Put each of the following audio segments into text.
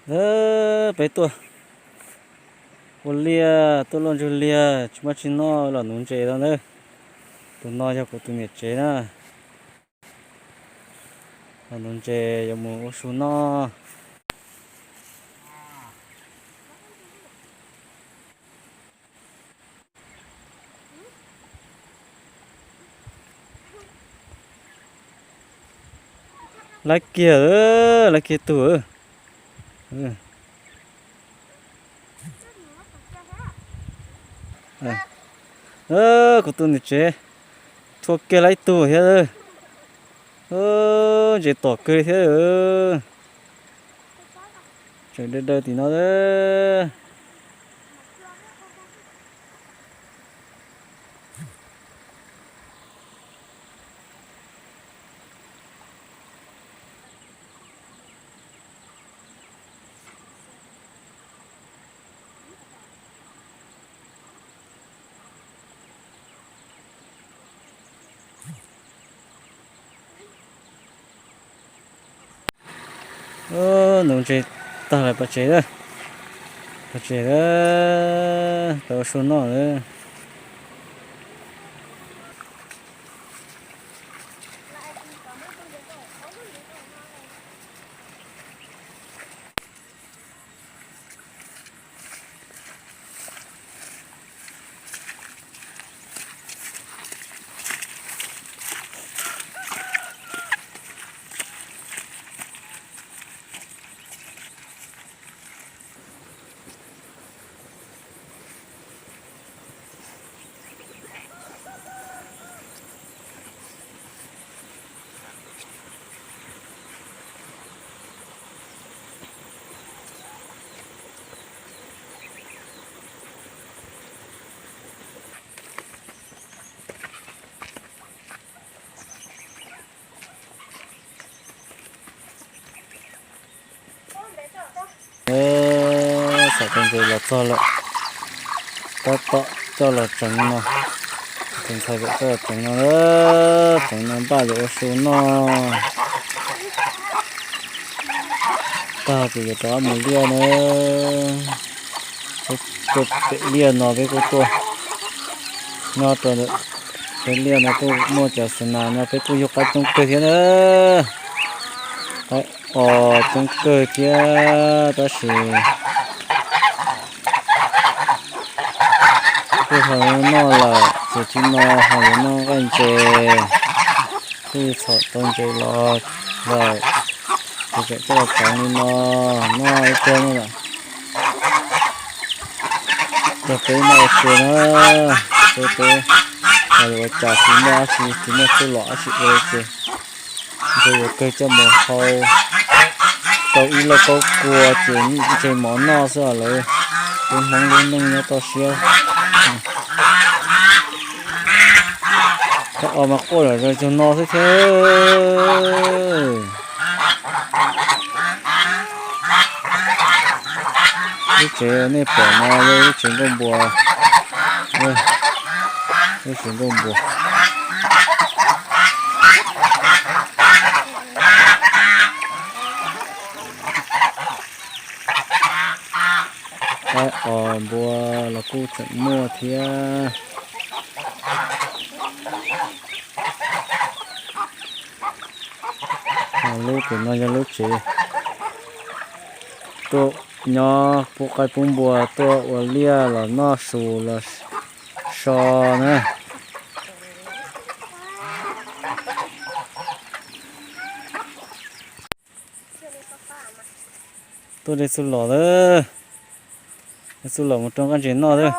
Peb tuaj ua liaj, tuaj luaj ntsug liaj, tsis muaj tsis noj los nuv ntses no nawb. Tus no yog kuv tus niam tsev na. Los nuv ntses yuav mus ua su noj. Laiv kiag, laiv kiag tug. Kuv tus niam tsev thua kiag laiv tug thiab. Ntses tom kawg thiab. Tseem daw daw tim no. Nuv ntses tag lawm, pov tsev, pov tsev, peb ua su noj lawm. Xam tau ntses los txog lawm, tab tom coj los tseev no, tseev txhais pem coj los tseev no, tseev no npaj yuav ua su noj. Tag ces yuav rov qab mus liaj na. Peb tuaj pem liaj no peb kuj tuaj nyob rau pem liaj no kuj muaj cov xas nas no peb kuj yug qaib coob kawg thiab na. Qaib os coob kawg thiab tab sis kuj ho noj lawm ces tsis no ho yuav noj nqaij ntses. Twb txhom tau ntses los lawm ces tseem coj los tseev li no, noj ib pliag no lawm. Cog peb noj ua ke na, peb peb yuav ua cas tsis muaj dab tsi, tsis muaj txuj lom dab tsi ua ces ntshe yuav kawg coj mus hau tau ib lauj kaub kua ces ntse mov noj xwb os lawv. Lub Hmoob lub neej nyob toj siab. Thaum os mas quaj zom zaws cog no xwb thiab. Lub tsev nej pom no yog lub tsev nkauj npua, lub tsev nkauj npua. Qaib os npua los kuj tseem muaj thiab. Lub pem no yog lub tsev tuaj nyob pub qaib pub npua, tuaj ua liaj los noj su los so na. Tuaj de txuj lom lawm, de txuj lom mus rau nqaij ntses noj lawm.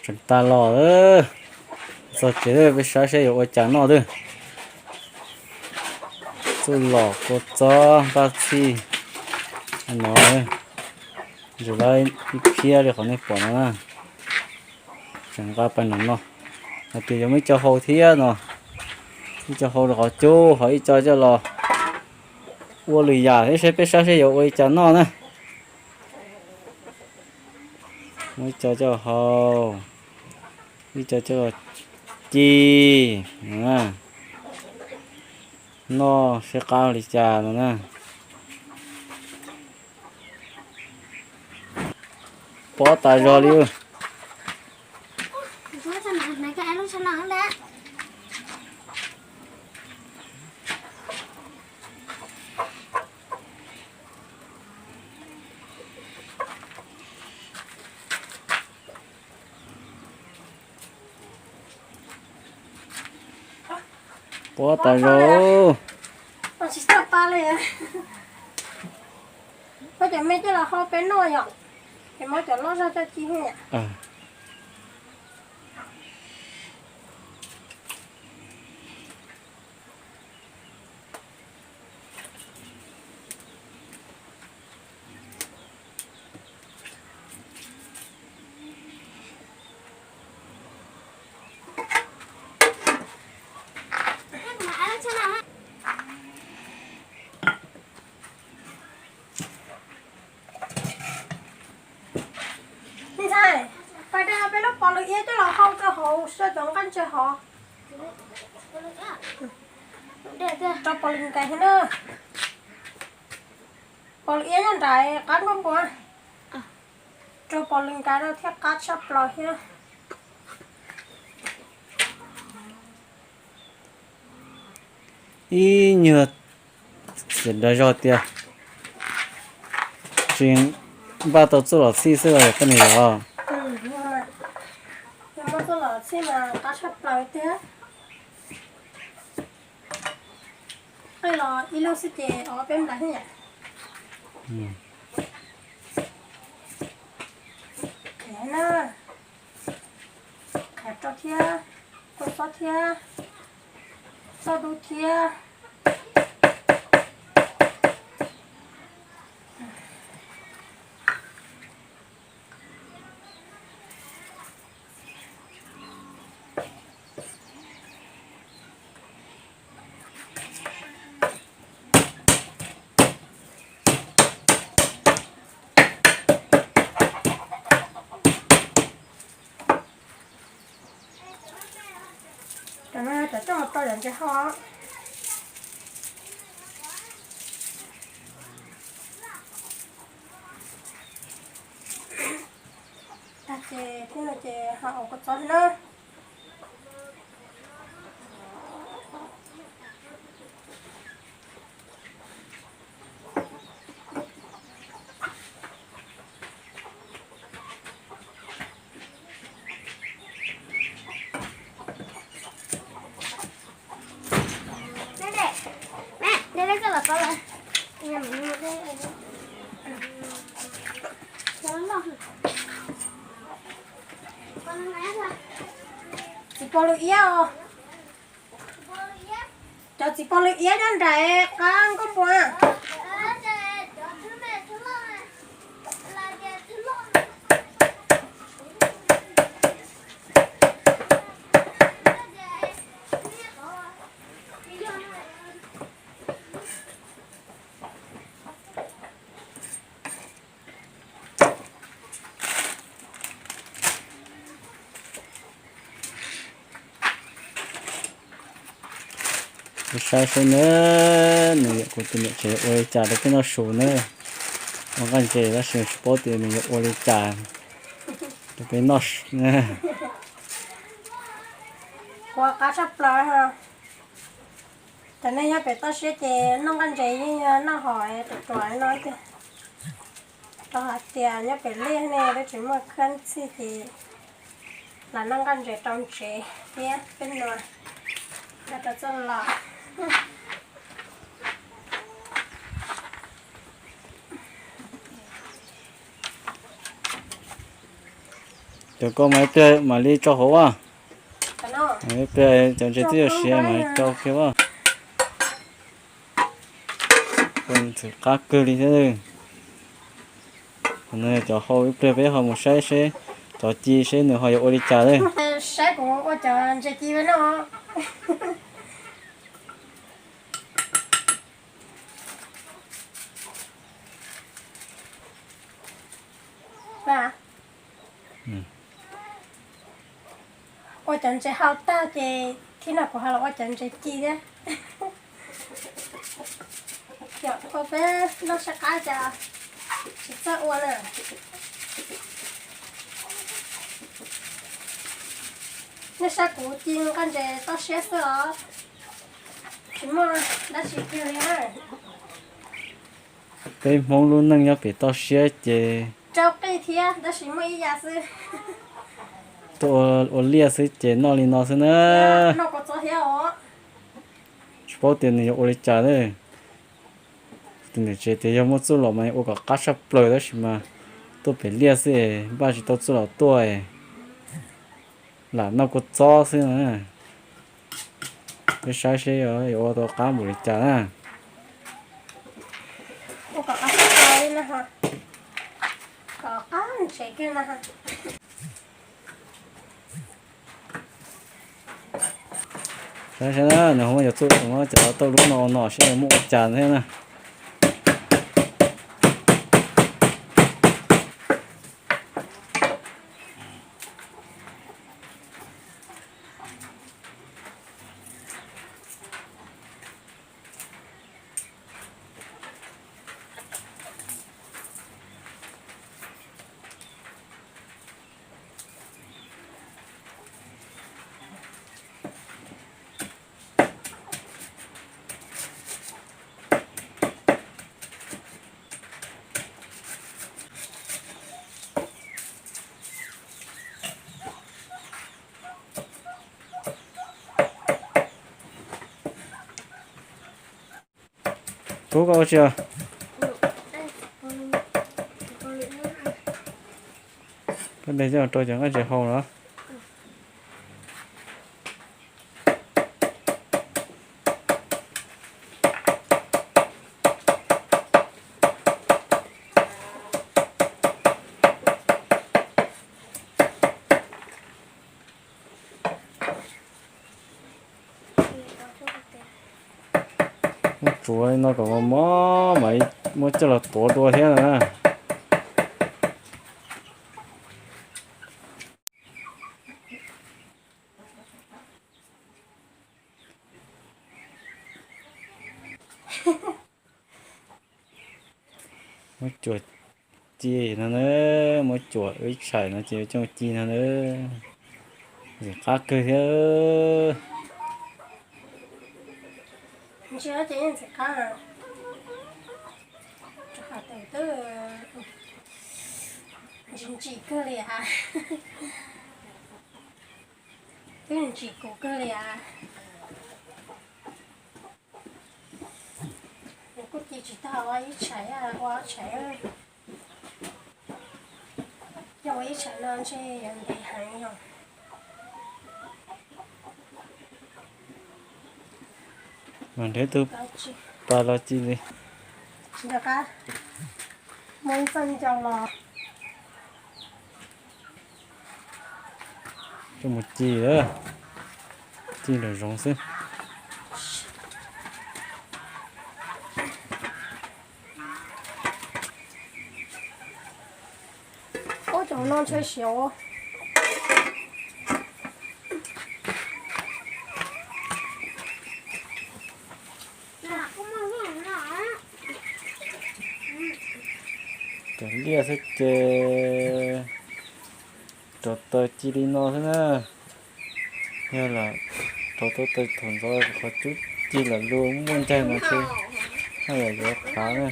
Tseem tas los lawm, txog tsev lawm, peb saib seb yuav ua cas noj lawm. Txuj lom, kua txob, npaj txhij no, ntses lawm ib phiab li qhov nej pom no na. Tseem nqa pais nram no, hais tias yuav muaj ib co hau thiab no, ib co hau rau qhov cub, ho ib co coj los ua lwm yam thiab, seb peb saib seb yuav ua li cas noj na. Muaj ib co coj hau, ib co coj los Ci, noj seb qab li cas no na. Pob tas zog li. Pob tas zog. Muab cov me coj los hau peb noj yom, ces muab cov loj zog coj ci. Me ntxhais, pais de peb lub pov lwm iab coj los hau rau hauv xyaw cov nqaij ntses hov. Rau pov lwm nkais thiab na. Pov lwm iab nyob nraim qab nkuaj npua. Rau pov lwm nkais rau thiaj qab tshaj plaws thiab. Ib nyuag xiam dag zog tias tsis npaj tau txuj lom txhij xwb los koj niam yom. Muaj txuj lom txhij mas qab tshaj plaws tiag. Qij los ib lub xwb ces ob peb nplais thiab yom. Qhiav na, qhiav rau thiab, kua xob thiab, xob dub thiab. Cov no cov coj mus rau cov ntses hau. Tag ces tib no ces ho ua kua txob na. Txiv pov lwm iab os. Cov txiv pov lwm iab nyob nraim qab nkuaj npua. Kuv saib seb na, nws yog kuv tus niam tsev ua li cas rau peb noj su na. Ua nqaij ntses tab sis tsis paub tias nws yuav ua li cas rau peb noj. Ua qab tshaj plaws. Cov neeg nyob pem toj siab ces noj nqaij ntses yeej yog noj hom ruam ruam no tiag. Rau hais tias nyob pem liaj ne twb tsis muaj khab txhij ces lam noj nqaij ntses rau ntsev thiab peb nua, nqa rau txoj los. Cov koj mas ib pliag mam li tso hauv as. Ib pliag cov ntses twb yuav siav mas tso kiag as. Ntxim qab kawg li thiab. Qhov no cov hau ib pliag peb ho mus saib seb cov ci seb nws ho yuav ua li cas li. Saib kuv ua cov ntses ci no. Ua cov ntses hau tag ces thiab no kuv ho los ua cov ntses ci thiab. Yog ua peb noj sab qab cas tsis txawj ua na. Nej saib kuv ci nqaij ntses toj siab xwb os, tsis muaj dab tsi kiag li na. Peb Hmoob lub neej nyob pem toj siab ces rau qij thiab tab sis muaj ib yam xwb. Tuaj ua liaj xwb ces noj li no xwb na. Tsis paub tias nws yuav ua li cas ne. Tus niam tsev tias yog muaj txuj lom mas ua kom qab tshaj plaws tab sis mas tuaj pem liaj xwb es npaj tsis tau txuj lom tuaj es lam noj kua txob xwb na. Peb saib seb yuav ua tau qab npaum li cas na. Saib saib na, nws ho muaj cov txuj zoo no, cov tauj lub no no seb muaj ua cas thiab na. Tub, koj ua tsi os? Koj de coj rau cov nqaij ntses hau los? Muab tsuav li no kom mos mos mas muab coj los tuav dua thiab na. Muab cuam ci no na, muab cuam ib tshais no ces coj ci no na. Ntxim qab kawg thiab. Ntsia ces yeej ntxim qab, ntsim kawg li as. Twb ntsim kuv kawg li as. Nws kuj ci tsis tag, ua ib tshais, ua ob tshais. Yog ua ib tshais no ntshe yuav ntev heev yog. Mas nrhiav tus pas los ci li. Tsis nco qab, muaj ib txoj ncau los. Coj mus ci, ci lawm zoov xwb. Ub, cov no ntshe siav. Cov liaj xwb ces rau taws ci li no xwb na. Yog lam rau tau taws thaum ntxov qhov cub ci lam lug muaj ncaig no ces yog yuav qhav na.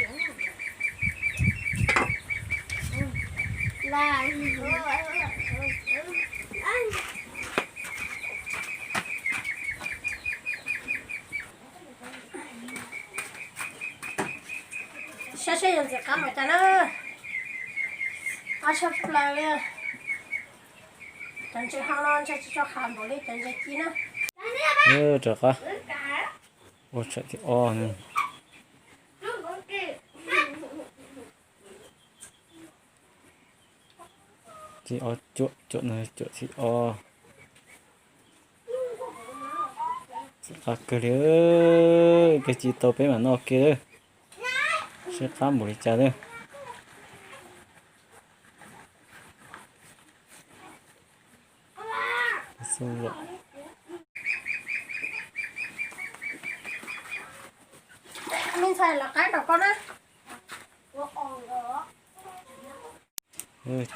Saib seb yuav ntxim qab npaum cas na. Qab tshaj plaws li. Cov ntses hau no ntshe tsis tshua qab npaum li cov ntses ci na. Rov qab ua tshais thib ob na. Ci ob cuam, cuam no cuam thib ob. Ntxim qab kawg li, kawg ci tau peb mam noj kiag lawm. Seb qab npaum li cas lawm. Xoo lom. Me ntxhais lawv qab rau koj na.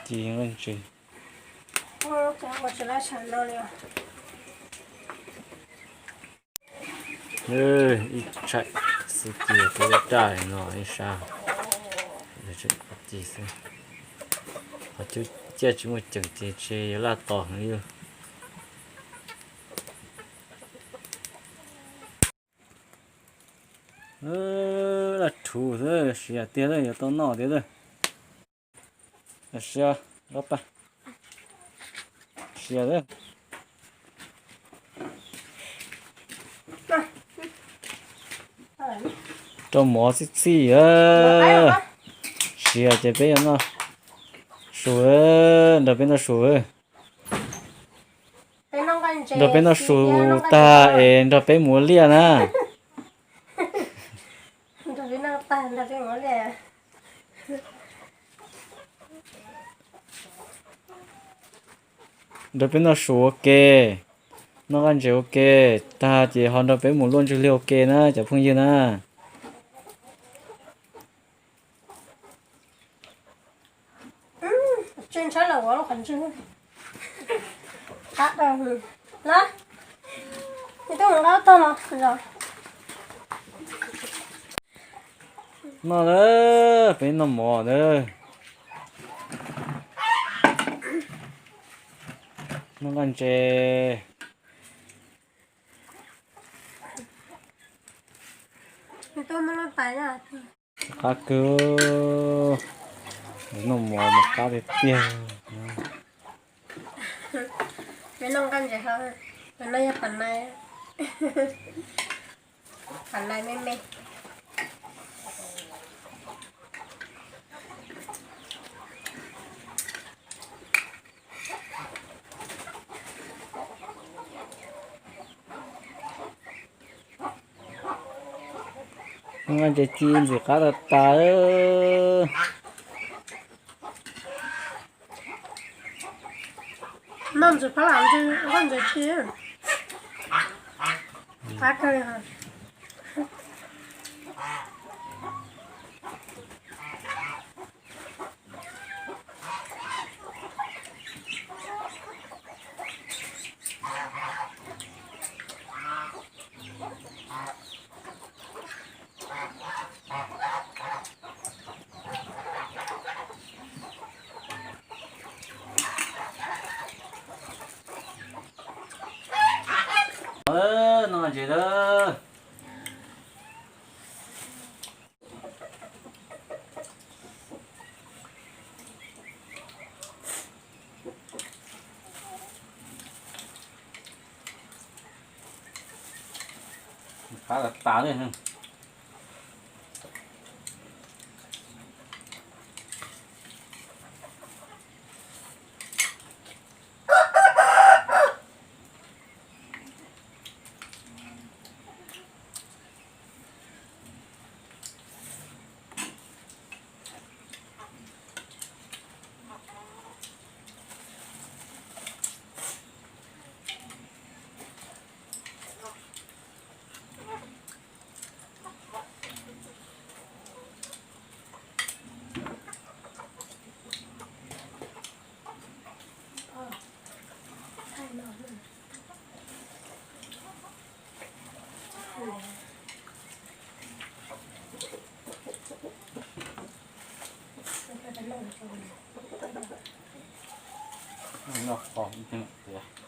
Ci nqaij ntses. Ua tsis lab sab no li. Ib tsham xwb ces twb laj raj no ib sab. Ci xwb. Qhov cub ciaj tsis muaj ceem ces tsis yuav laj tos heev li. Laj rhuv xwb, siav tiag, yuav tau noj tiag. Siav, siav. Rau mov txhij txhij. Siav ces peb yuav noj su, nrog peb noj su. Nrog peb noj su tag es nrog peb mus ua liaj na. Nrog peb noj su ua ke, noj nqaij ntses ua ke, tag ces ho nrog peb mus luaj ntsuj lig ua ke na cov phooj ywg na. Tse ntshab los ua lub qhov ntswg qab dawb na. Nws twb mus nqa tag los. Noj lawm, peb noj mov lawm. Noj nqaij ntses. Qab kawg, noj mov mas qab tiag tiag. Peb noj nqaij ntses, peb noj yog pam nai, pam nai me me. Nqaij ntses ci ntxim qab tas tas. Noj ntses phab lam nqaij ntses ci. Qab kawg. Noj ntses lawm. Qab tas tas li. Noj qos ib tug tiag.